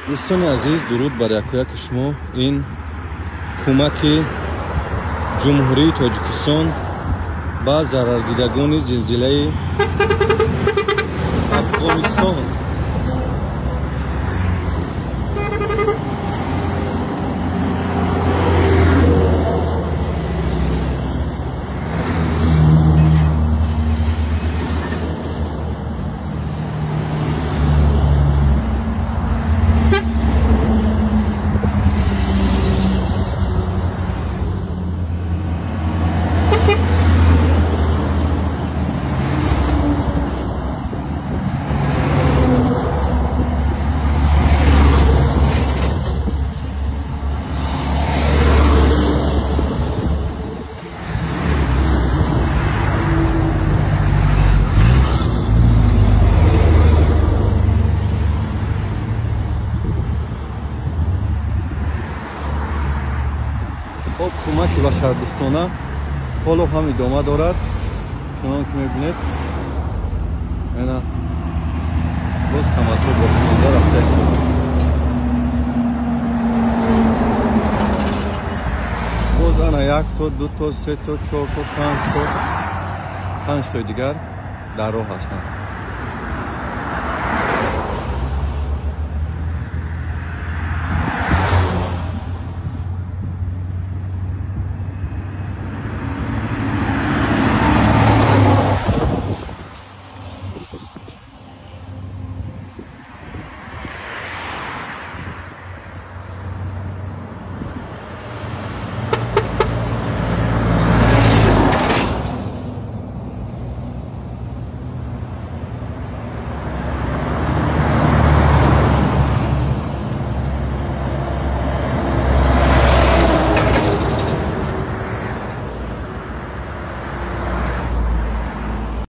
Дӯстони азиз, дуруд бар якояки шумо. Ин кӯмаки Ҷумҳурии Тоҷикистон ба зарардидагони зилзилаи Афғонистон. Хоб, кӯмаки башардӯстона ҳоло ҳам идома дорад. Чунон ки мебинед, ана боз ҳамазҳо боқимонда рафта истода. Боз ана як то, ду то, се то, чор то, панҷ то, панҷтои дигар дар роҳ ҳастанд.